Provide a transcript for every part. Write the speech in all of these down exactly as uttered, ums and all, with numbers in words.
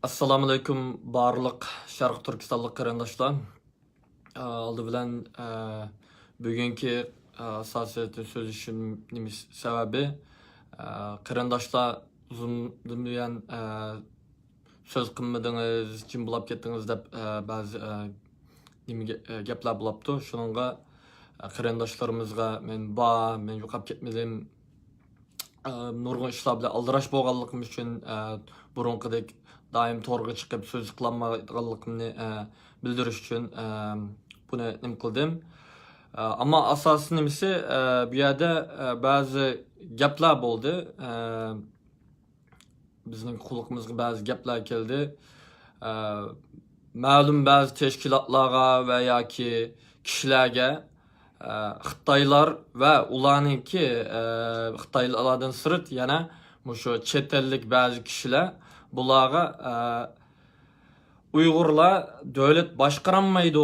ئەسسالامۇئەلەيكۇم بارلىق شەرقىي تۈركىستانلىق قېرىنداشلار. ئالدى بىلەن، بۈگۈنكى ئاساسىي سۆزلىشىم نېمە سەۋەبى؟ قېرىنداشلار ئۇزۇندىن بۇيان سۆز قىلمىدىڭىز، جىم بولاپ كەتتىڭىز دەپ، بەزى نېمە گەپلەر بولاپتۇ. شۇنىڭغا قېرىنداشلىرىمىزغا مەن بار، مەن يوقاپ كەتمىدىم، نۇرغۇن ئىشلار بىلەن ئالدىراش بولغانلىقىم ئۈچۈن، بۇرۇنقىدەك دائىم تورغا چىقىپ سۆز قىلالمايدىغانلىقىمنى بىلدۈرۈش ئۈچۈن بۇنى نېمە قىلدىم. ئەمما ئاساسىي نېمىسى، بۇ يەردە بەزى گەپلەر بولدى. بىزنىڭ قۇلىقىمىزغا بەزى گەپلەر كەلدى. مەلۇم بەزى تەشكىلاتلارغا ۋە ياكى كىشىلەرگە، خىتايلار ۋە ئۇلارنىڭكى، خىتايلاردىن سىرت يەنە مۇشۇ چەت ئەللىك بەزى كىشىلەر بۇلارغا، ئۇيغۇرلار دۆلەت باشقۇرالمايدۇ،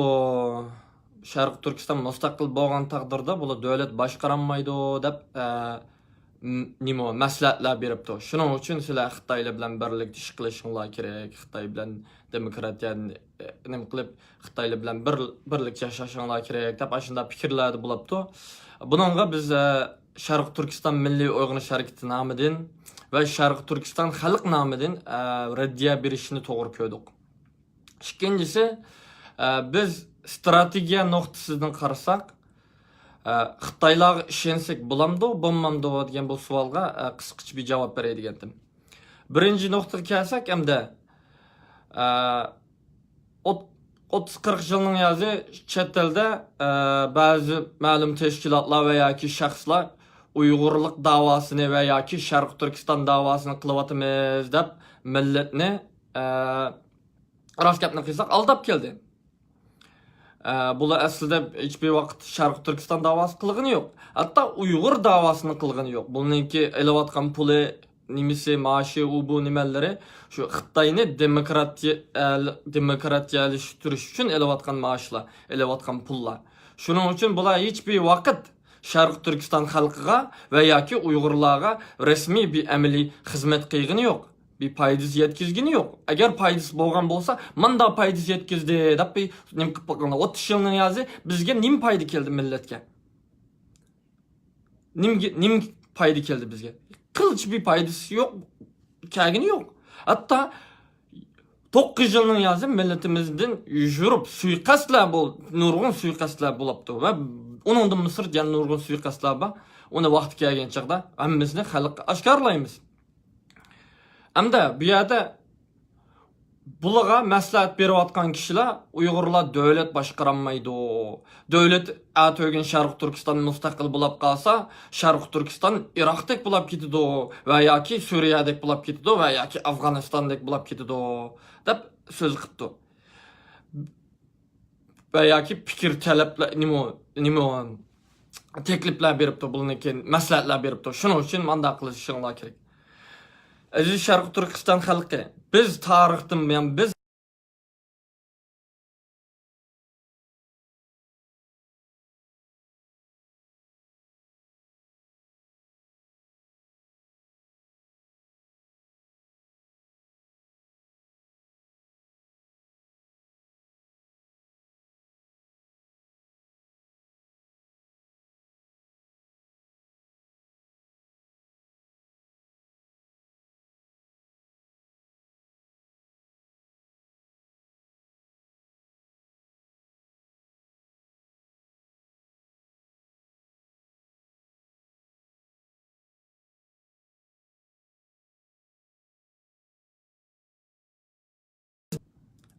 شەرقىي تۈركىستان مۇستەقىل بولغان تەقدىردە بۇلار دۆلەت باشقۇرالمايدۇ دەپ، نېمە، مەسلىھەتلەر بېرىپتۇ. شۇنىڭ ئۈچۈن سىلەر خىتايلار بىلەن بىرلىكتە ئىش قىلىشىڭلار كېرەك، خىتاي بىلەن دېموكراتىيەنى نېمە قىلىپ، خىتايلار بىلەن بىر، بىرلىكتە ياشاشىڭلار كېرەك دەپ ئاشۇنداق پىكىرلەردە بولۇپتۇ. بۇنىڭغا بىز، شەرقىي تۈركىستان مىللىي ئويغىنىش ھەرىكىتى نامىدىن ۋە شەرقىي تۈركىستان خەلق نامىدىن، رەددىيە بېرىشنى توغرا كۆردۇق. ئىككىنچىسى، بىز ستراتېگىيە نۇقتىسىدىن قارىساق، خىتايلارغا ئىشەنسەك بولامدۇ، بولمامدۇ دېگەن بۇ سوئالغا، قىسقىچە بىر جاۋاب بېرەي دېگەنتىم. بىرىنچى نۇقتىغا كەلسەك، ئەمدى، ئوت-، ئوتتۇز قىرىق يىلنىڭ يازى چەت ئەلدە، بەزى مەلۇم تەشكىلاتلار ۋە ياكى شەخسلەر ئۇيغۇرلۇق داۋاسىنى ۋە ياكى شەرقىي تۈركىستان داۋاسىنى قىلىۋاتىمىز دەپ مىللەتنى، راست گەپنى قىلساق، ئالداپ كەلدى. ئە، بۇلار ئەسلىدە ھېچبىر ۋاقىت شەرقىي تۈركىستان داۋاسى قىلغىنى يوق. ھەتتا ئۇيغۇر داۋاسىنى قىلغىنى يوق. بۇنىڭكى ئېلىۋاتقان پۇلى، نېمىسى، مائاشى، ئۇ بۇ نېمەلىرى شۇ خىتاينى دېموكراتىيە-، ئە، دېموكراتىيەلەشتۈرۈش ئۈچۈن ئېلىۋاتقان مائاشلار، ئېلىۋاتقان پۇللار. شۇنىڭ ئۈچۈن بۇلار ھېچبىر ۋاقىت شەرقىي تۈركىستان خەلقىگە ۋە ياكى ئۇيغۇرلارغا رەسمىي بىر ئەمەلىي خىزمەت قىلغىنى يوق، بىر پايدىسى يەتكۈزگىنى يوق. ئەگەر پايدىسى بولغان بولسا، مانداق پايدىسى يەتكۈزدى دەپ بىر نېمە قىلىپ باققانلار. ئوتتۇز يىلنىڭ يازى بىزگە نېمە پايدا كەلدى مىللەتكە؟ نېمىگە، نېمە پايدا كەلدى بىزگە؟ قىلچە بىر پايدىسى يوق، كەلگىنى يوق. ھەتتا توققۇز يىلنىڭ يازى مىللىتىمىزدىن يوشۇرۇپ سۇيىقەستلەر بول-، نۇرغۇن سۇيىقەستلەر بولاپتۇ ۋە ئۇنىڭدىنمۇ سىرت يەنە نۇرغۇن سۇيىقەستلەر بار. ئۇنى ۋاقتى كەلگەن چاغدا ھەممىسىنى خەلققە ئاشكارىلايمىز. ئەمدى بۇ يەردە بۇلارغا مەسلىھەت بېرىۋاتقان كىشىلەر، ئۇيغۇرلار دۆلەت باشقۇرالمايدۇ. دۆلەت ئەتىگۈن شەرقىي تۈركىستان مۇستەقىل بولاپ قالسا، شەرقىي تۈركىستان ئىراقتەك بولاپ كېتىدۇ ۋە ياكى سۈرىيەدەك بولاپ كېتىدۇ ۋە ياكى ئافغانىستاندەك بولاپ كېتىدۇ، دەپ سۆز قىپتۇ. ۋە ياكى پىكىر تەلەپلەر، نېمە، نېمە، تەكلىپلەر بېرىپتۇ، بۇنىڭدىن كېيىن مەسلىھەتلەر بېرىپتۇ. شۇنىڭ ئۈچۈن مانداق قىلىشىڭلار كېرەك. ئەزىز شەرقىي تۈركىستان خەلقى، بىز تارىختىن بۇيان، بىز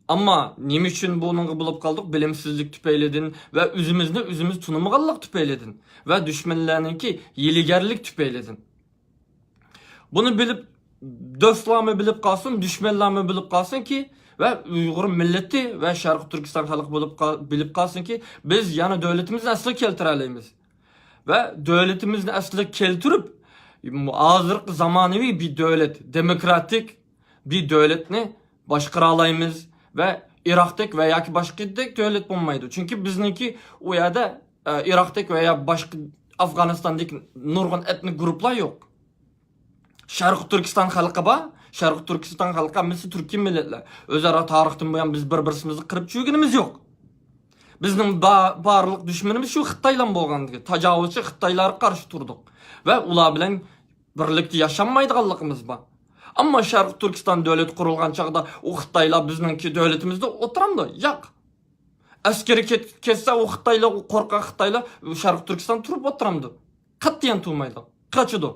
ئەمما نېمە ئۈچۈن بۇنىڭغا بولۇپ قالدۇق؟ بىلىمسىزلىك تۈپەيلىدىن ۋە ئۆزىمىزنى ئۆزىمىز تونۇمىغانلىق تۈپەيلىدىن ۋە دۈشمەنلەرنىڭكى ھىيلىگەرلىك تۈپەيلىدىن. بۇنى بىلىپ، دوستلارمۇ بىلىپ قالسۇن، دۈشمەنلەرمۇ بىلىپ قالسۇنكى، ۋە ئۇيغۇر مىللىتى ۋە شەرقىي تۈركىستان خەلقى بولۇپ قال-، بىلىپ قالسۇنكى، بىز يەنە دۆلىتىمىزنى ئەسلىگە كەلتۈرەلەيمىز. ۋە دۆلىتىمىزنى ئەسلىگە كەلتۈرۈپ، ھازىرقى زامانىۋى بىر دۆلەت، دېموكراتىك بىر دۆلەتنى باشقۇرالايمىز ۋە ئىراقتەك ۋە ياكى باشقىدەك دۆلەت بولمايدۇ. چۈنكى بىزنىڭكى ئۇ يەردە، ئە، ئىراقتەك ۋە يا باشقا ئافغانىستاندەك نۇرغۇن ئېتنىك گۇرۇپپىلار يوق. شەرقىي تۈركىستان خەلقى بار، شەرقىي تۈركىستان خەلقى ھەممىسى تۈركىي مىللەتلەر. ئۆزئارا تارىختىن بۇيان بىز بىر-بىرسىمىزنى قىرىپ چۈشۈرگىنىمىز يوق. بىزنىڭ با-، بارلىق دۈشمىنىمىز شۇ خىتايلام بولغاندىكىن، تاجاۋۇزچى خىتايلارغا قارشى تۇردۇق ۋە ئۇلار بىلەن بىرلىكتە ياشانمايدىغانلىقىمىز بار. ئەمما شەرقىي تۈركىستان دۆلىتى قۇرۇلغان چاغدا ئۇ خىتايلار بىزنىڭكى دۆلىتىمىزدە ئولتۇرامدۇ؟ ياق. ئەسكىرى كەت-، كەتسە ئۇ خىتايلار، ئۇ قورقاق خىتايلار شەرقىي تۈركىستان تۇرۇپ ئولتۇرامدۇ؟ قەتئىيەن تۇرمايدۇ. قاچىدۇ.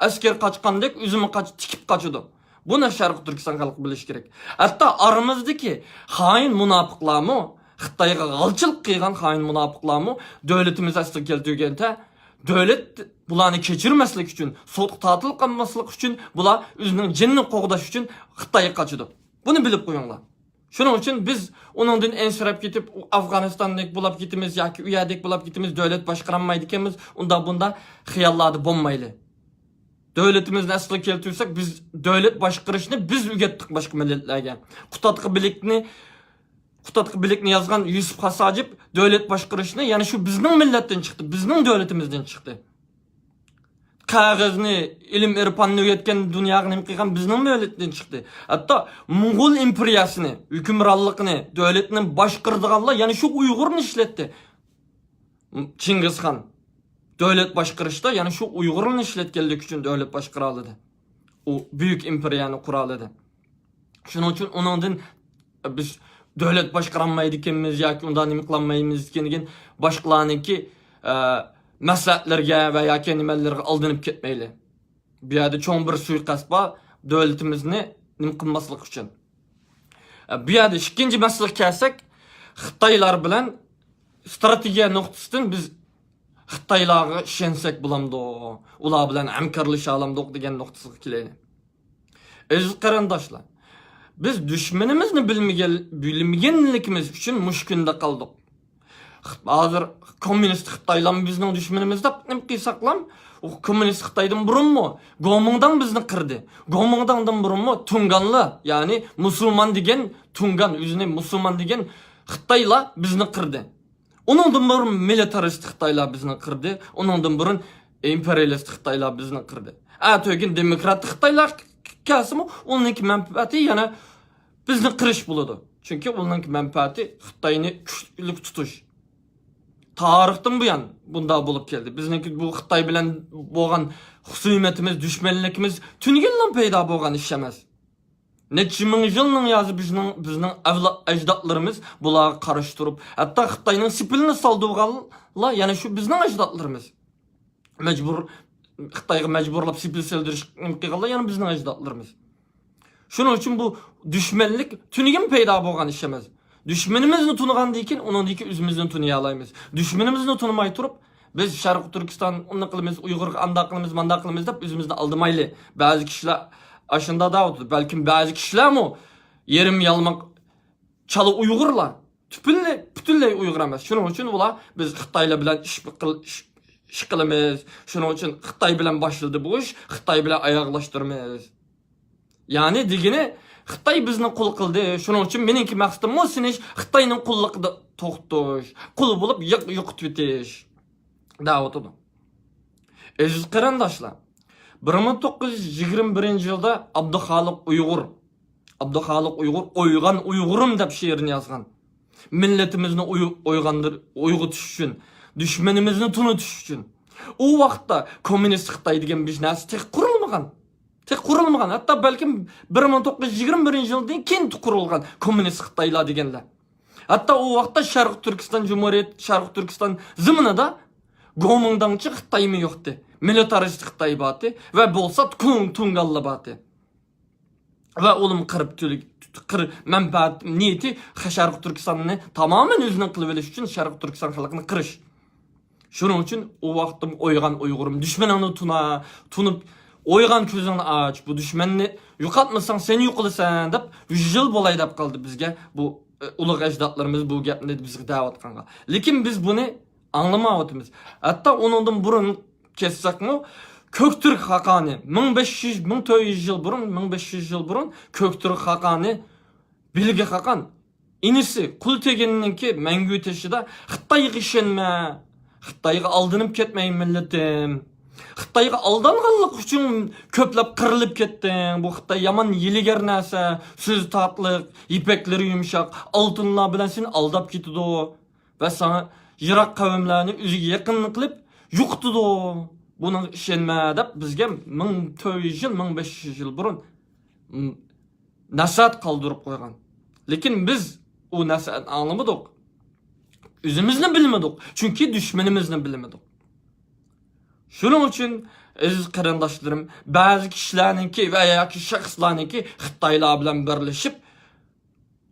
ئەسكەر قاچقاندەك ئۆزىمۇ قاچ-، تىكىپ قاچىدۇ. بۇنى شەرقىي تۈركىستان خەلقى بىلىشى كېرەك. ھەتتا ئارىمىزدىكى خائىن مۇناپىقلارمۇ، خىتايغا غالچىلىق قىلغان خائىن مۇناپىقلارمۇ دۆلىتىمىز ئەسلىگە كەلتۈرگەندە، دۆلەت بۇلارنى كەچۈرمەسلىك ئۈچۈن، سوتقا تارتىلىپ قالماسلىق ئۈچۈن، بۇلار ئۆزىنىڭ جېنىنى قوغداش ئۈچۈن خىتايغا قاچىدۇ. بۇنى بىلىپ قويۇڭلار. شۇنىڭ ئۈچۈن بىز ئۇنىڭدىن ئەنسىرەپ كېتىپ، ئۇ ئافغانىستاندەك بولاپ كېتىمىز ياكى ئۇ يەردەك بولاپ كېتىمىز، دۆلەت باشقۇرالمايدىكەنمىز، ئۇنداق بۇنداق خىياللاردا بولمايلى. دۆلىتىمىزنى ئەسلىگە كەلتۈرسەك، بىز دۆلەت باشقۇرۇشنى بىز ئۆگەتتۇق باشقا مىللەتلەرگە. قۇتادغا بىلىكنى، قۇتادغا بىلىكنى يازغان يۈسۈپ خاس ھاجىپ دۆلەت باشقۇرۇشنى، يەنى شۇ بىزنىڭ مىللەتتىن چىقتى، بىزنىڭ دۆلىتىمىزدىن چىقتى. قەغەزنى، ئىلىم-ئىرپاننى ئۆگەتكەن، دۇنياغا نېمە قىلغان بىزنىڭ مىللەتتىن چىقتى. ھەتتا موڭغۇل ئىمپېرىيەسىنى، ھۆكۈمرانلىقىنى، دۆلىتىنى باشقۇرىدىغانلار يەنە شۇ ئۇيغۇرنى ئىشلەتتى. چىڭگىزخان دۆلەت باشقۇرۇشتا يەنە شۇ ئۇيغۇرنى ئىشلەتكەنلىكى ئۈچۈن دۆلەت باشقۇرالىدى. ئۇ بۈيۈك ئىمپېرىيەنى قۇرالىدى. شۇنىڭ ئۈچۈن ئۇنىڭدىن بىز دۆلەت باشقۇرالمايدىكەنمىز ياكى ئۇنداق نېمە قىلالمايمىز دېگەن باشقىلارنىڭكى، ئە، مەسلىھەتلىرىگە ۋە ياكى نېمىلىرىگە ئالدىنىپ كەتمەيلى. بۇ يەردە چوڭ بىر سۇيىقەست بار، دۆلىتىمىزنى نېمە قىلماسلىق ئۈچۈن. ئە، بۇ يەردە ئىككىنچى مەسىلىگە كەلسەك، خىتايلار بىلەن ستراتېگىيە نۇقتىسىدىن بىز خىتايلارغا ئىشەنسەك بولامدۇ؟ ئۇلار بىلەن ھەمكارلىشالامدۇق دېگەن نۇقتىسىغا كېلەيلى. ئەزىز قېرىنداشلار، بىز دۈشمىنىمىزنى بىلمىگەن، بىلمىگەنلىكىمىز ئۈچۈن مۇشۇ كۈندە قالدۇق. خىت-، ھازىر كوممۇنىست خىتايلارمۇ بىزنىڭ دۈشمىنىمىز دەپ نېمە قىلساقلام، ئۇ كوممۇنىست خىتايدىن بۇرۇنمۇ گومىڭداڭ بىزنى قىردى. گومىڭداڭدىن بۇرۇنمۇ تۇڭگانلار، يەنى مۇسۇلمان دېگەن تۇڭگان، ئۆزىنى مۇسۇلمان دېگەن خىتايلار بىزنى قىردى. ئۇنىڭدىن بۇرۇن مىلىتارىست خىتايلار بىزنى قىردى. ئۇنىڭدىن بۇرۇن ئىمپېرىيالىست خىتايلار بىزنى قىردى. ئەتىگۈن دېموكراتىك خىتايلار كەلسىمۇ، ئۇنىڭكى مەنپەئەتى يەنە بىزنى قىرىش بولىدۇ. چۈنكى ئۇنىڭكى مەنپەئەتى خىتاينى كۈچلۈك تۇتۇش. تارىختىن بۇيان بۇنداق بولۇپ كەلدى. بىزنىڭكى بۇ خىتاي بىلەن بولغان خۇسۇمىتىمىز، دۈشمەنلىكىمىز تۈنۈگۈنلا پەيدا بولغان ئىش ئەمەس. نەچچە مىڭ يىلنىڭ يازى بىزنىڭ، بىزنىڭ ئەۋلا-، ئەجدادلىرىمىز بۇلارغا قارشى تۇرۇپ، ھەتتا خىتاينىڭ سېپىلىنى سالدۇرغانلار يەنە شۇ بىزنىڭ ئەجدادلىرىمىز. مەجبۇر، خىتايغا مەجبۇرلاپ سېپىل سېلدۇرۇش نېمە قىلغانلار يەنە بىزنىڭ ئەجدادلىرىمىز. شۇنىڭ ئۈچۈن بۇ دۈشمەنلىك تۈنۈگۈن پەيدا بولغان ئىش ئەمەس. دۈشمىنىمىزنى تونۇغاندىن كېيىن، ئۇنىڭدىن كېيىن ئۆزىمىزنى تونۇيالايمىز. دۈشمىنىمىزنى تونۇماي تۇرۇپ، بىز شەرقىي تۈركىستان ئۇنداق قىلىمىز، ئۇيغۇرغا ئانداق قىلىمىز، مانداق قىلىمىز دەپ ئۆزىمىزنى ئالدىمايلى. بەزى كىشىلەر ئاشۇنداق دەۋاتىدۇ. بەلكىم بەزى كىشىلەرمۇ يېرىم يالماق چالا ئۇيغۇرلار، پۈتۈنلەي، پۈتۈنلەي ئۇيغۇر ئەمەس. شۇنىڭ ئۈچۈن ئۇلار بىز خىتايلار بىلەن ئىش قىل-، ئىش، ئىش قىلىمىز. شۇنىڭ ئۈچۈن خىتاي بىلەن باشلىدى بۇ ئىش، خىتاي بىلەن ئاياغلاشتۇرىمىز. يەنى دېگىنى، خىتاي بىزنى قۇل قىلدى. شۇنىڭ ئۈچۈن مېنىڭكى مەقسىتىممۇ سېنى خىتاينىڭ قۇللۇقىدا توختىتىش، قۇل بولۇپ يىق-، يوقىتىۋېتىش دەۋاتىدۇ. ئەزىز قېرىنداشلار، بىر مىڭ توققۇز يۈز يىگىرمە بىرىنچى يىلدا ئابدۇخالىق ئۇيغۇر، ئابدۇخالىق ئۇيغۇر «ئويغان ئۇيغۇرۇم» دەپ شېئىرنى يازغان. مىللىتىمىزنى ئوي-، ئويغاندۇر-، ئويغىتىش ئۈچۈن، دۈشمىنىمىزنى تونۇتۇش ئۈچۈن. ئۇ ۋاقىتتا كوممۇنىست خىتاي دېگەن بىر نەرسە تېخى قۇرۇلمىغان. تېخى قۇرۇلمىغان. ھەتتا بەلكىم بىر مىڭ توققۇز يۈز يىگىرمە بىرىنچى يىلدىن كېيىن قۇرۇلغان كوممۇنىست خىتايلار دېگەنلەر. ھەتتا ئۇ ۋاقىتتا شەرقىي تۈركىستان جۇمھۇرىيەت، شەرقىي تۈركىستان زېمىنىدا گومىڭداڭچە خىتايمۇ يوقتى. مىلىتارىست خىتاي بارتى ۋە بولسا تۇڭ-، تۇڭگانلا بارتى. ۋە ئۇلىمۇ قىرىپ تۈلۈك، قىر-، مەنپەئەت نىيىتى شەرقىي تۈركىستاننى تامامەن ئۆزىنىڭ قىلىۋېلىش ئۈچۈن شەرقىي تۈركىستان خەلقىنى قىرىش. شۇنىڭ ئۈچۈن ئۇ ۋاقىتتا «ئويغان ئۇيغۇرۇم، دۈشمىنىڭنى تونۇ، تونۇپ، ئويغان كۆزۈڭنى ئاچ، بۇ دۈشمەننى يوقاتمىساڭ سەن يوقىلىسەن» دەپ، يۈز يىل بولاي دەپ قالدى بىزگە بۇ، ئە، ئۇلۇغ ئەجدادلىرىمىز بۇ گەپنى بىزگە دەۋاتقانغا. لېكىن بىز بۇنى ئاڭلىمايۋاتىمىز. ھەتتا ئۇنىڭدىن بۇرۇن كەتسەكمۇ، كۆكتۈرك خاقانى، مىڭ بەش يۈز، مىڭ تۆت يۈز يىل بۇرۇن، مىڭ بەش يۈز يىل بۇرۇن كۆكتۈرك خاقانى، بىلگە خاقان، ئىنىسى قۇل تېگىننىڭكى مەڭگۈ تېشىدا «خىتايغا ئىشەنمە، خىتايغا ئالدىنىپ كەتمەي مىللىتىم، خىتايغا ئالدانغانلىق ئۈچۈن كۆپلەپ قىرىلىپ كەتتىڭ. بۇ خىتاي يامان ھىيلىگەر نەرسە، سۆزى تاتلىق، يىپەكلىرى يۇمشاق، ئالتۇنلار بىلەن سېنى ئالداپ كېتىدۇ ۋە ساڭا يىراق قەۋملەرنى ئۆزىگە يېقىن قىلىپ يوقىتىدۇ. بۇنىڭغا ئىشەنمە دەپ بىزگە مىڭ تۆت يۈز يىل، مىڭ بەش يۈز يىل بۇرۇن نەسىھەت قالدۇرۇپ قويغان. لېكىن بىز ئۇ نەسىھەتنى ئاڭلىمىدۇق. ئۆزىمىزنى بىلمىدۇق. چۈنكى دۈشمىنىمىزنى بىلمىدۇق. شۇنىڭ ئۈچۈن، ئەزىز قېرىنداشلىرىم، بەزى كىشىلەرنىڭكى ۋە ياكى شەخسلەرنىڭكى خىتايلار بىلەن بىرلىشىپ،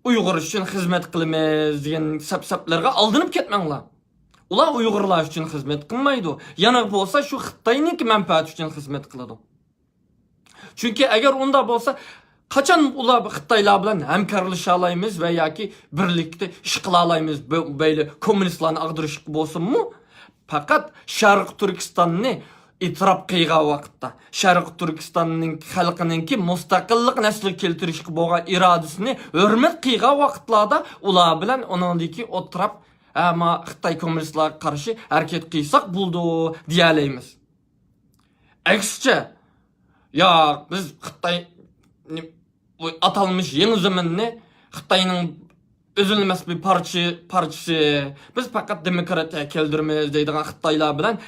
ئۇيغۇر ئۈچۈن خىزمەت قىلىمىز دېگەن سەپسەپىلەرگە ئالدىنىپ كەتمەڭلار. ئۇلار ئۇيغۇرلار ئۈچۈن خىزمەت قىلمايدۇ. يەنە بولسا شۇ خىتاينىڭكى مەنپەئەتى ئۈچۈن خىزمەت قىلىدۇ. چۈنكى ئەگەر ئۇنداق بولسا، قاچان ئۇلار خىتايلار بىلەن ھەمكارلىشالايمىز ۋە ياكى بىرلىكتە ئىش قىلالايمىز، بۆ-، بەيلى كوممۇنىستلارنى ئاغدۇرۇشلۇق بولسۇنمۇ؟ پەقەت شەرقىي تۈركىستاننى ئېتىراپ قىلغان ۋاقىتتا، شەرقىي تۈركىستاننىڭ خەلقىنىڭكى مۇستەقىللىق نەسلىگە كەلتۈرۈشكە بولغان ئىرادىسىنى ھۆرمەت قىلغان ۋاقىتلاردا ئۇلار بىلەن ئۇنىڭدىكى ئولتۇراپ، ھە، ما خىتاي كوممۇنىستلارغا قارشى ھەرىكەت قىلساق بولىدۇ دېيەلەيمىز. ئەكسىچە، ياق، بىز خىتاي، نېم-، بۇ ئاتالمىش يېڭى زېمىننى خىتاينىڭ ئۈزۈلمەس بىر پارچە-، پارچىسى، بىز پەقەت دېموكراتىيە كەلتۈرىمىز دەيدىغان خىتايلار بىلەن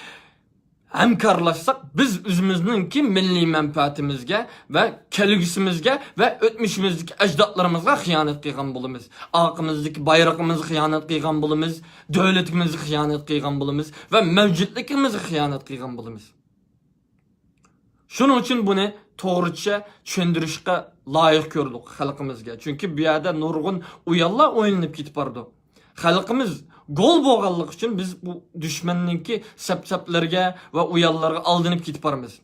ھەمكارلاشساق، بىز ئۆزىمىزنىڭكى مىللىي مەنپەئەتىمىزگە ۋە كەلگۈسىمىزگە ۋە ئۆتمۈشىمىزدىكى ئەجدادلىرىمىزغا خىيانەت قىلغان بولىمىز. ئارقىمىزدىكى بايرىقىمىزغا خىيانەت قىلغان بولىمىز، دۆلىتىمىزگە خىيانەت قىلغان بولىمىز ۋە مەۋجۇتلۇقىمىزغا خىيانەت قىلغان بولىمىز. شۇنىڭ ئۈچۈن بۇنى توغرىچە چۈشەندۈرۈشكە لايىق كۆردۇق خەلقىمىزگە. چۈنكى بۇ يەردە نۇرغۇن ئويۇنلار ئوينىلىپ كېتىپ بارىدۇ. خەلقىمىز گول بولغانلىقى ئۈچۈن بىز بۇ دۈشمەننىڭكى سەپسەپلىرىگە ۋە ئويۇنلارغا ئالدىنىپ كېتىپ بارىمىز.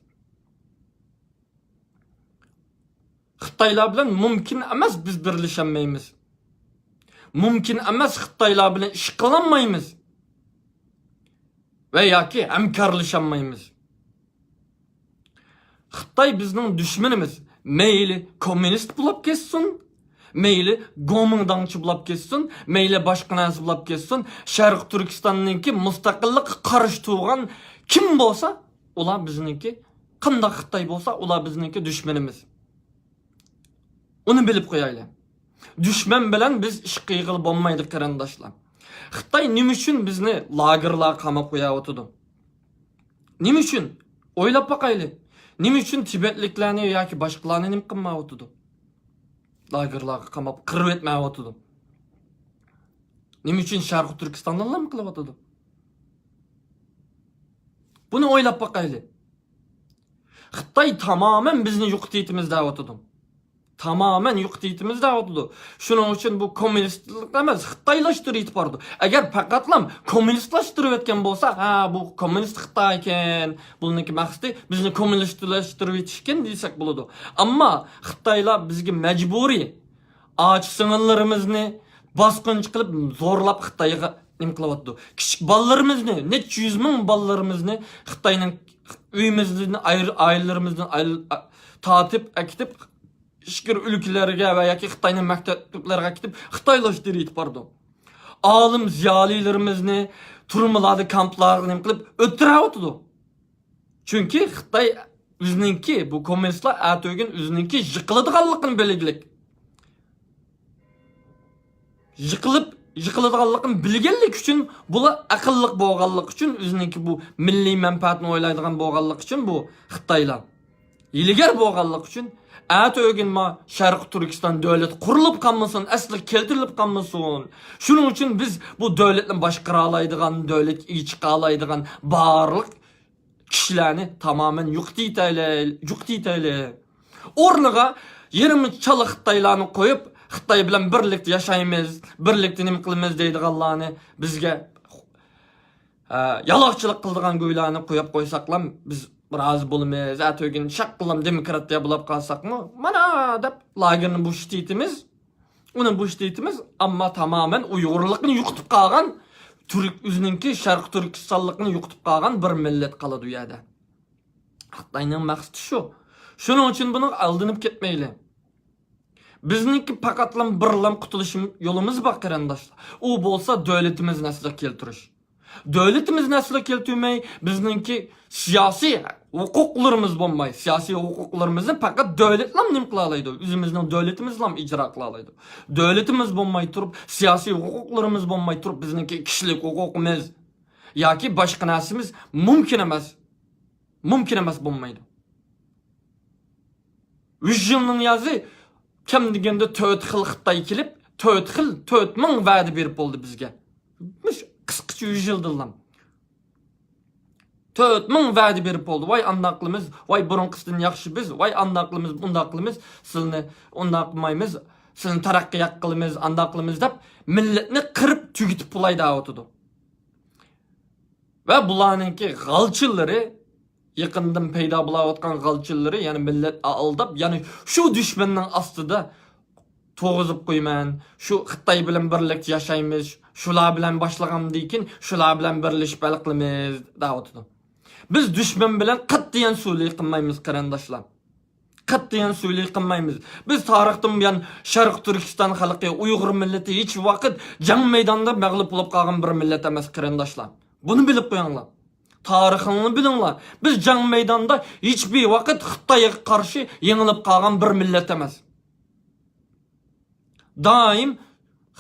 خىتايلار بىلەن مۇمكىن ئەمەس بىز بىرلىشەلمەيمىز. مۇمكىن ئەمەس خىتايلار بىلەن ئىش قىلالمايمىز ۋە ياكى ھەمكارلىشالمايمىز. خىتاي بىزنىڭ دۈشمىنىمىز. مەيلى كوممۇنىست بولۇپ كەتسۇن، مەيلى گومىنداڭچى بولۇپ كەتسۇن، مەيلى باشقا نەرسە بولۇپ كەتسۇن، شەرقىي تۈركىستاننىڭكى مۇستەقىللىققا قارشى تۇرغان كىم بولسا، ئۇلار بىزنىڭكى، قانداق خىتاي بولسا، ئۇلار بىزنىڭكى دۈشمىنىمىز. ئۇنى بىلىپ قويايلى. دۈشمەن بىلەن بىز ئىش قىلغىلى بولمايدۇ، قېرىنداشلار. خىتاي نېمە ئۈچۈن بىزنى لاگېرلارغا قاماپ قويۇۋاتىدۇ؟ نېمە ئۈچۈن؟ ئويلاپ باقايلى. نېمە ئۈچۈن تىبەتلىكلەرنى ياكى باشقىلارنى نېمە قىلمايۋاتىدۇ؟ لاگېرلارغا قاماپ قىرىۋەتمەيۋاتىدۇ. نېمە ئۈچۈن شەرقىي تۈركىستاننى نېمە قىلىۋاتىدۇ؟ بۇنى ئويلاپ باقايلى. خىتاي تامامەن بىزنى يوقىتىۋېتىمىز دەۋاتىدۇ. تامامەن يوقىتىۋېتىمىز دەۋاتىدۇ. شۇنىڭ ئۈچۈن بۇ كوممۇنىستلىق ئەمەس، خىتايلاشتۇرۇۋېتىپ بارىدۇ. ئەگەر پەقەتلا كوممۇنىستلاشتۇرۇۋەتكەن بولسا، ھە، بۇ كوممۇنىست خىتاي ئىكەن، بۇنىڭكى مەقسىتى بىزنى كوممۇنىستلاشتۇرۇۋېتىش ئىكەن دېسەك بولىدۇ. ئەمما خىتايلار بىزگە مەجبۇرىي ئاچا سىڭىللىرىمىزنى باسقۇنچى قىلىپ زورلاپ خىتايغا نېمە قىلىۋاتىدۇ. كىچىك بالىلىرىمىزنى، نەچچە يۈز مىڭ بالىلىرىمىزنى خىتاينىڭ ئۆيىمىزدىن ئاير-، ئائىلىلىرىمىزدىن ئاير-، تارتىپ ئەكېتىپ، ئىچكىرى ئۆلكىلەرگە ۋە ياكى خىتاينىڭ مەكتەپلەرگە ئەكېتىپ، خىتايلاشتۇرۇۋېتىپ بارىدۇ. ئالىم زىيالىيلىرىمىزنى تۈرمىلەردە، كامپلاردا نېمە قىلىپ ئۆلتۈرۈۋاتىدۇ. چۈنكى خىتاي ئۆزىنىڭكى، بۇ كوممۇنىستلار ئەتىگۈن ئۆزىنىڭكى يىقىلىدىغانلىقىنى بىلگىلىك. يىقىلىپ، يىقىلىدىغانلىقىنى بىلگەنلىكى ئۈچۈن، بۇلار ئەقىللىق بولغانلىقى ئۈچۈن، ئۆزىنىڭكى بۇ مىللىي مەنپەئەتىنى ئويلايدىغان بولغانلىقى ئۈچۈن بۇ خىتايلار ھىيلىگەر بولغانلىقى ئۈچۈن، ئەتە ئۆگۈنما شەرقىي تۈركىستان دۆلىتى قۇرۇلۇپ قالمىسۇن، ئەسلىگە كەلتۈرۈلۈپ قالمىسۇن. شۇنىڭ ئۈچۈن بىز بۇ دۆلەتنى باشقۇرالايدىغان، دۆلەتكە ئىگە چىقالايدىغان بارلىق كىشىلەرنى تامامەن يوقىتىۋېتەيلى، يوقىتىۋېتەيلى. ئورنىغا يېرىمى چالا خىتايلارنى قويۇپ، خىتاي بىلەن بىرلىكتە ياشايمىز، بىرلىكتە نېمە قىلىمىز دەيدىغانلارنى، بىزگە، ئە، يالاقچىلىق قىلىدىغان گۇيلارنى قويۇپ قويساقلا، بىز رازى بولىمىز. ئەتىگۈن شاققىلام دېموكراتىيە بولۇپ قالساقمۇ، مانا دەپ لاگېرنى بوشىتىۋېتىمىز. ئۇنى بوشىتىۋېتىمىز، ئەمما تامامەن ئۇيغۇرلۇقنى يوقىتىپ قالغان، تۈرك ئۆزىنىڭكى شەرقىي تۈركىستانلىقنى يوقىتىپ قالغان بىر مىللەت قالىدۇ ئۇ يەردە. خىتاينىڭ مەقسىتى شۇ. شۇنىڭ ئۈچۈن بۇنىڭغا ئالدىنىپ كەتمەيلى. بىزنىڭكى پەقەتلا بىرلا قۇتۇلۇش يولىمىز بار، قېرىنداشلار. ئۇ بولسا دۆلىتىمىزنى ئەسلىگە كەلتۈرۈش. دۆلىتىمىزنى ئەسلىگە كەلتۈرمەي، بىزنىڭكى سىياسىي ھوقۇقلىرىمىز بولماي، سىياسىي ھوقۇقلىرىمىزنى پەقەت دۆلەتلام نېمە قىلالايدۇ؟ ئۆزىمىزنىڭ دۆلىتىمىزلام ئىجرا قىلالايدۇ. دۆلىتىمىز بولماي تۇرۇپ، سىياسىي ھوقۇقلىرىمىز بولماي تۇرۇپ، بىزنىڭكى كىشىلىك ھوقۇقىمىز ياكى باشقا نەرسىمىز مۇمكىن ئەمەس. مۇمكىن ئەمەس، بولمايدۇ. يۈز يىلنىڭ يازى كەم دېگەندە تۆت خىل خىتاي كېلىپ، تۆت خىل، تۆت مىڭ ۋەدە بېرىپ بولدى بىزگە. مۇشۇ قىسقىچە يۈز يىلدىنلا. تۆت مىڭ ۋەدە بېرىپ بولدى. ۋاي ئانداق قىلىمىز، ۋاي بۇرۇنقىسىدىن ياخشى بىز، ۋاي ئانداق قىلىمىز، بۇنداق قىلىمىز، سىلىنى ئۇنداق قىلمايمىز، سىلىنى تەرەققىيات قىلىمىز، ئانداق قىلىمىز دەپ مىللەتنى قىرىپ تۈگىتىپ بولاي دەۋاتىدۇ. ۋە بۇلارنىڭكى غالچىلىرى، يېقىندىن پەيدا بولاۋاتقان غالچىلىرى، يەنى مىللەت ئالداپ، يەنى شۇ دۈشمەننىڭ ئاستىدا تۇرغۇزۇپ قويىمەن، شۇ خىتاي بىلەن بىرلىكتە ياشايمىز، شۇلار بىلەن باشلىغاندىن كېيىن شۇلار بىلەن بىرلىشىپ ھەل قىلىمىز دەۋاتىدۇ. بىز دۈشمەن بىلەن قەتئىيەن سۈلھى قىلمايمىز، قېرىنداشلار. قەتئىيەن سۈلھى قىلمايمىز. بىز تارىختىن بۇيان شەرقىي تۈركىستان خەلقى، ئۇيغۇر مىللىتى ھېچ ۋاقىت جەڭ مەيدانىدا مەغلۇپ بولۇپ قالغان بىر مىللەت ئەمەس، قېرىنداشلار. بۇنى بىلىپ قويۇڭلار. تارىخىڭلارنى بىلىڭلار. بىز جەڭ مەيدانىدا ھېچبىر ۋاقىت خىتايغا قارشى يېڭىلىپ قالغان بىر مىللەت ئەمەس. دائىم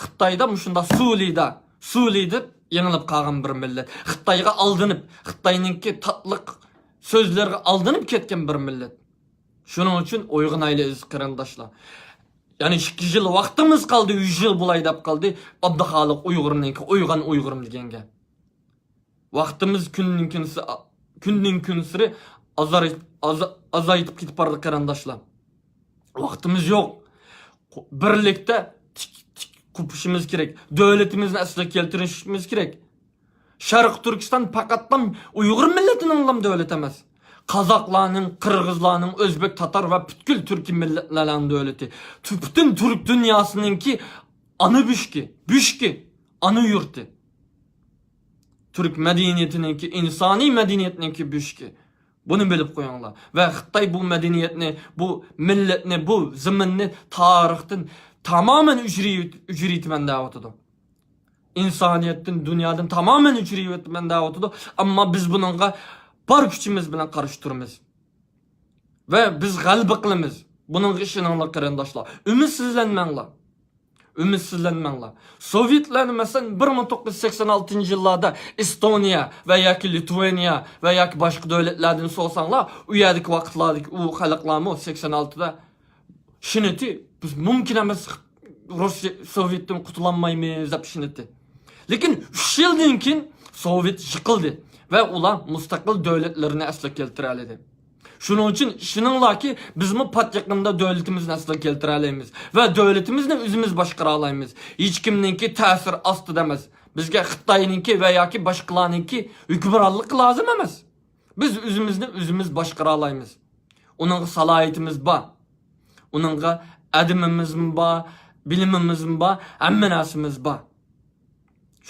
خىتايدا مۇشۇنداق سۈلھىدە، سۈلھىدە يېڭىلىپ قالغان بىر مىللەت. خىتايغا ئالدىنىپ، خىتاينىڭكى تاتلىق سۆزلىرىگە ئالدىنىپ كەتكەن بىر مىللەت. شۇنىڭ ئۈچۈن ئويغىنايلى، ئەزىز قېرىنداشلار. يەنى ئىككى يىل ۋاقتىمىز قالدى، يۈز يىل بولاي دەپ قالدى ئابدۇخالىق ئۇيغۇرنىڭكى، ئويغان ئۇيغۇرۇم دېگەنگە. ۋاقتىمىز كۈندىن كۈنسى-، كۈندىن كۈنسېرى ئازاي-، ئازا-، ئازايتىپ كېتىپ بارىدۇ، قېرىنداشلار. ۋاقتىمىز يوق. بىرلىكتە تىك، تىك قوپۇشىمىز كېرەك. دۆلىتىمىزنى ئەسلىگە كەلتۈرۈشىمىز كېرەك. شەرقىي تۈركىستان پەقەتلا ئۇيغۇر مىللىتىنىڭلا دۆلىتى ئەمەس. قازاقلارنىڭ، قىرغىزلارنىڭ، ئۆزبېك، تاتار ۋە پۈتكۈل تۈركىي مىللەتلەرنىڭ دۆلىتى. پۈتۈن تۈرك دۇنياسىنىڭكى ئانا بۆشۈكى، بۆشۈكى، ئانا يۇرتى. تۈرك مەدەنىيىتىنىڭكى، ئىنسانىي مەدەنىيەتنىڭكى بۆشۈكى. بۇنى بىلىپ قويۇڭلار. ۋە خىتاي بۇ مەدەنىيەتنى، بۇ مىللەتنى، بۇ زېمىننى تارىختىن تامامەن ئۆچۈرۈۋېت-، ئۆچۈرۈۋېتىمەن دەۋاتىدۇ. ئىنسانىيەتتىن، دۇنيادىن تامامەن ئۆچۈرۈۋېتىمەن دەۋاتىدۇ. ئەمما بىز بۇنىڭغا بار كۈچىمىز بىلەن قارشى تۇرىمىز. ۋە بىز غەلىبە قىلىمىز. بۇنىڭغا ئىشىنىڭلار، قېرىنداشلار. ئۈمىدسىزلەنمەڭلار. ئۈمىدسىزلەنمەڭلار. سوۋېتلارنى، مەسىلەن، بىر مىڭ توققۇز يۈز سەكسەن ئالتىنچى يىللاردا ئېستونىيە ۋە ياكى لىتۋېنىيە ۋە ياكى باشقا دۆلەتلەردىن سورىساڭلار، ئۇ يەردىكى ۋاقىتلاردىكى ئۇ خەلقلەرمۇ سەكسەن ئالتىدا ئىشىنەتتى، بىز مۇمكىن ئەمەس، روسىيە، سوۋېتتىن قۇتۇلالمايمىز دەپ ئىشىنەتتى. لېكىن ئۈچ يىلدىن كېيىن سوۋېت يىقىلدى ۋە ئۇلار مۇستەقىل دۆلەتلىرىنى ئەسلىگە كەلتۈرەلىدى. شۇنىڭ ئۈچۈن ئىشىنىڭلاركى، بىزمۇ پات يېقىندا دۆلىتىمىزنى ئەسلىگە كەلتۈرەلەيمىز ۋە دۆلىتىمىزنى ئۆزىمىز باشقۇرالايمىز. ھېچكىمنىڭكى تەسىر ئاستىدا ئەمەس. بىزگە خىتاينىڭكى ۋە ياكى باشقىلارنىڭكى ھۆكۈمرانلىقى لازىم ئەمەس. بىز ئۆزىمىزنى ئۆزىمىز باشقۇرالايمىز. ئۇنىڭغا سالاھىيىتىمىز بار. ئۇنىڭغا ئادىمىمىزمۇ بار، بىلىمىمىزمۇ بار، ھەممە نەرسىمىز بار.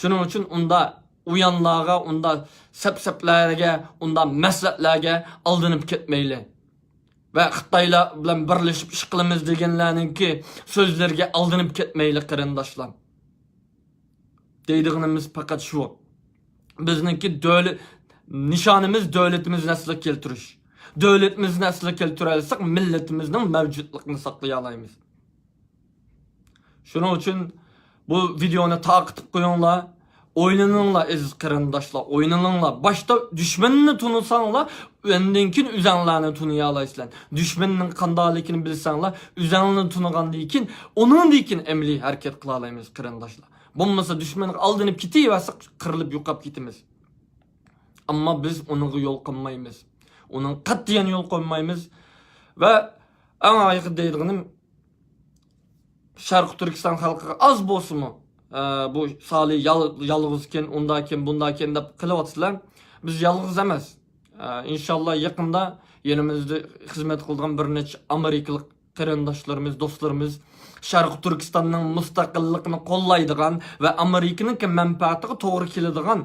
شۇنىڭ ئۈچۈن ئۇنداق ئۇيانلارغا، ئۇنداق سەپسەپلەرگە، ئۇنداق مەسلىھەتلەرگە ئالدىنىپ كەتمەيلى. ۋە خىتايلار بىلەن بىرلىشىپ ئىش قىلىمىز دېگەنلەرنىڭكى سۆزلىرىگە ئالدىنىپ كەتمەيلى، قېرىنداشلار. دەيدىغىنىمىز پەقەت شۇ. بىزنىڭكى دۆلە-، نىشانىمىز دۆلىتىمىزنى ئەسلىگە كەلتۈرۈش. دۆلىتىمىزنى ئەسلىگە كەلتۈرەلىسەك، مىللىتىمىزنىڭ مەۋجۇتلۇقىنى ساقلىيالايمىز. شۇنىڭ ئۈچۈن بۇ ۋىدېئونى تارقىتىپ قويۇڭلار. ئويلىنىڭلار، ئەزىز قېرىنداشلار، ئويلىنىڭلار. باشتا دۈشمەننى تونۇساڭلار، ئاندىن كېيىن ئۆزەڭلارنى تونۇيالايسىلەر. دۈشمەننىڭ قانداقلىكىنى بىلسەڭلار، ئۆزەڭلارنى تونۇغاندىن كېيىن، ئۇنىڭدىن كېيىن ئەمەلىي ھەرىكەت قىلالايمىز، قېرىنداشلار. بولمىسا دۈشمەنگە ئالدىنىپ كېتىۋەرسەك، قىرىلىپ يوقاپ كېتىمىز. ئەمما بىز ئۇنىڭغا يول قويمايمىز. ئۇنىڭ قەتئىيەن يول قويمايمىز. ۋە ئەڭ ئاخىرى دەيدىغىنىم، شەرقىي تۈركىستان خەلقىگە ئاز بولسىمۇ، ئە، بۇ سالى يال-، يالغۇزكەن، ئۇنداكەن، بۇنداكەن دەپ قىلىۋاتىسىلەر. بىز يالغۇز ئەمەس. ئە، ئىنشاللا يېقىندا يېنىمىزدا خىزمەت قىلىدىغان بىر نەچچە ئامېرىكىلىق قېرىنداشلىرىمىز، دوستلىرىمىز شەرقىي تۈركىستاننىڭ مۇستەقىللىقىنى قوللايدىغان ۋە ئامېرىكىنىڭكى مەنپەئەتىگە توغرا كېلىدىغان،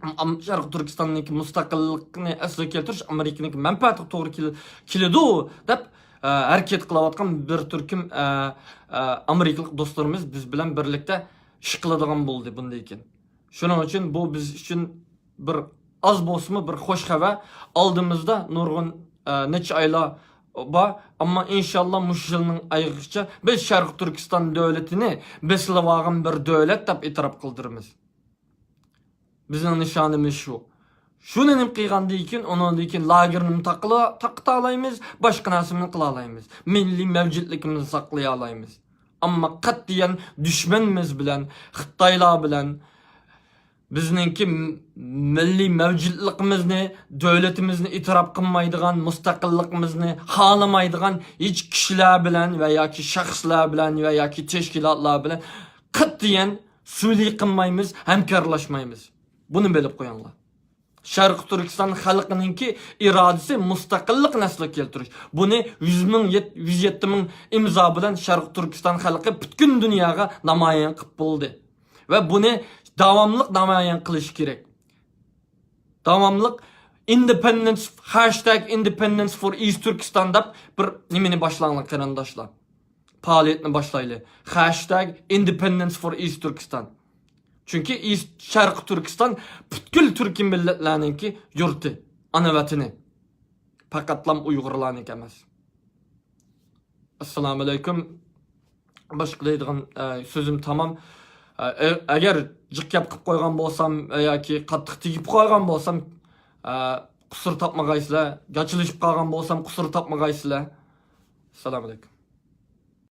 ئام-، شەرقىي تۈركىستاننىڭكى مۇستەقىللىقىنى ئەسلىگە كەلتۈرۈش، ئامېرىكىنىڭكى مەنپەئەتىگە توغرا كېل-، كېلىدۇ دەپ، ئە، ھەرىكەت قىلىۋاتقان بىر تۈركۈم، ئە، ئە، ئامېرىكىلىق دوستلىرىمىز بىز بىلەن بىرلىكتە ئىش قىلىدىغان بولدى بۇندىن كېيىن. شۇنىڭ ئۈچۈن بۇ بىز ئۈچۈن بىر ئاز بولسىمۇ بىر خوش خەۋەر. ئالدىمىزدا نۇرغۇن، ئە، نەچچە ئايلار بار. ئەمما ئىنشاللا مۇشۇ يىلنىڭ ئايىغىچە بىز شەرقىي تۈركىستان دۆلىتىنى بېسىلىۋالغان بىر دۆلەت دەپ ئېتىراپ قىلدۇرىمىز. بىزنىڭ نىشانىمىز شۇ. شۇنى نېمە قىلغاندىن كېيىن، ئۇنىڭدىن كېيىن لاگېرنىمۇ تاقىلا-، تاقىتالايمىز، باشقا نەرسىمۇ قىلالايمىز. مىللىي مەۋجۇتلۇقىمىزنى ساقلىيالايمىز. ئەمما قەتئىيەن دۈشمىنىمىز بىلەن، خىتايلار بىلەن بىزنىڭكى م-، مىللىي مەۋجۇتلۇقىمىزنى، دۆلىتىمىزنى ئېتىراپ قىلمايدىغان، مۇستەقىللىقىمىزنى خالىمايدىغان ھېچ كىشىلەر بىلەن ۋە ياكى شەخسلەر بىلەن ۋە ياكى تەشكىلاتلار بىلەن قەتئىيەن سۈلھى قىلمايمىز، ھەمكارلاشمايمىز. بۇنى بىلىپ قويۇڭلار. شەرقىي تۈركىستان خەلقىنىڭكى ئىرادىسى مۇستەقىللىق نەسلىگە كەلتۈرۈش. بۇنى يۈز مىڭ، يەت-، يۈز يەتتە مىڭ ئىمزا بىلەن شەرقىي تۈركىستان خەلقى پۈتكۈل دۇنياغا نامايان قىلىپ بولدى. ۋە بۇنى داۋاملىق نامايان قىلىش كېرەك. داۋاملىق independence، hashtag independence for East Turkestan دەپ بىر نېمىنى باشلاڭلار، قېرىنداشلار. پائالىيەتنى باشلايلى. Hashtag independence for East Turkestan. چۈنكى ئىس-، شەرقىي تۈركىستان پۈتكۈل تۈركىي مىللەتلەرنىڭكى يۇرتى، ئانا ۋەتىنى. پەقەتلام ئۇيغۇرلارنىڭكى ئەمەس. ئەسسالامۇئەلەيكۇم. باشقا دەيدىغان، ئە، سۆزۈم تامام. ئە، ئە-، ئەگەر جىق گەپ قىلىپ قويغان بولسام ۋە ياكى قاتتىق تېگىپ قويغان بولسام، ئە، قۇسۇر تاپمىغايسىلەر. گاچىلىشىپ قالغان بولسام، قۇسۇر تاپمىغايسىلەر. ئەسسالامۇئەلەيكۇم.